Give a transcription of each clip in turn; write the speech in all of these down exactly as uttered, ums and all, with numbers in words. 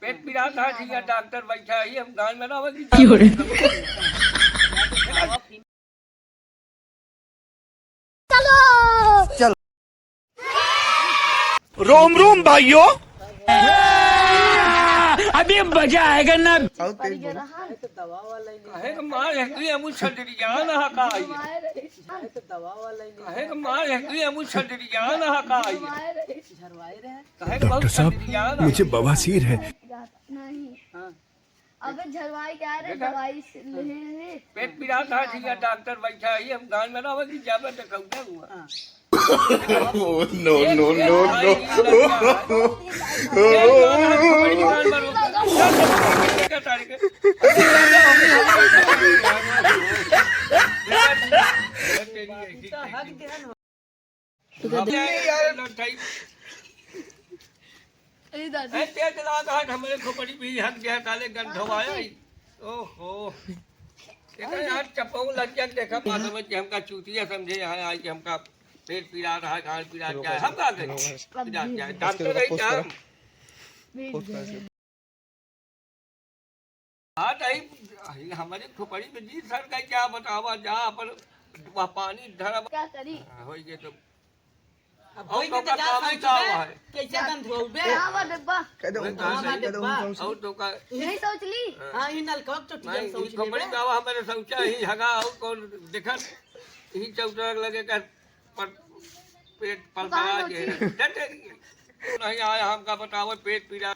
पेट पिरात है, ठीक है, डॉक्टर बैठा है, हम गाँव में ना होगी। क्यों रे? चलो। रोम रोम भाइयों। अभी मजा आएगा ना। काहे के मार है, तू हमू छजरी जान हा का आई? काहे के मार है, तू हमू छजरी जान हा का आई? काहे के बहुत डॉक्टर साहब, छजरी जान हा? मुझे बवासीर है। नहीं। हाँ। अबे झरवाई क्या रे, देखा? दवाई से ले ले। पेट पिरात है, ठीक है, डॉक्टर बैठा है, हम गाँव में ना होगी, जाबे तो कहूँगा हुआ। हाँ। Oh, no, no, no, no। अरे दादा। ए, तेज लाग हाथ हमरे खोपड़ी भी हक गया, साले गंध हवाया ही। ओहो। देखा यार, चपऊ लग गया, देखा, बात समझ के हमका चूतिया समझे, यहाँ आए के हमका पेट पीड़ा रहा है, गाल पीड़ा जाए, हम का करें? पीड़ा जाए, डॉक्टर रही क्या? हाँ, तो ही, ही हमारे खोपड़ी में जी सर का क्या बतावा, जा अपन वह पानी धरा। क्या करी? हाँ, होई गए तो। अब और होई गए तो तो का जा काम साइड का में हुआ है? कैसे गंध हुआ बे? क्या हुआ डिब्बा? कह दो, कह दो, हाँ, कह दो, डिब्बा। और तो का? यही सोच ली। हाँ, ये नलका तो ठीक नहीं, है, सोच ये खोपड़ी ले। का हुआ, हमारे शौचा ही हगा, और कौन देखत, यही चौतरक लगे कर पर पेट पलपला के। डटे नहीं आया, हमका बतावा, पेट पीड़ा।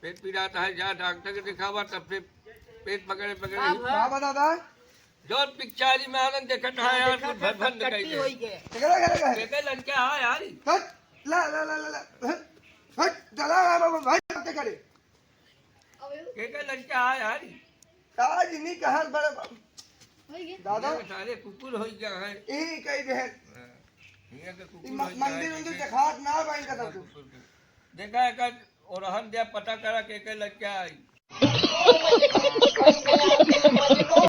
पेट पीड़ा तो है, जा डॉक्टर के दिखावा, तब से पेट पकड़े, पकड़े। बाबा दादा। जौन पिक्चरी में आनंद देखत है यार, कुछ भन भन दिखाई दे। केकर लड़का है यार? हट, ला, ला, ला, ला, ला। हट, हट, चला, ला, ला, ला, हट, हट, करे। केकर लड़का है यार? आज नहीं कहा बड़ा बाबू। दादा। ये सारे कुकुर हो गया है। यही कह दे। हाँ, ये तो कुकुर हो गया है। मंदिर उंदिर देखात ना भाई का सब। देखा है का? और हम दिया पता करा के, के लग क्या आई।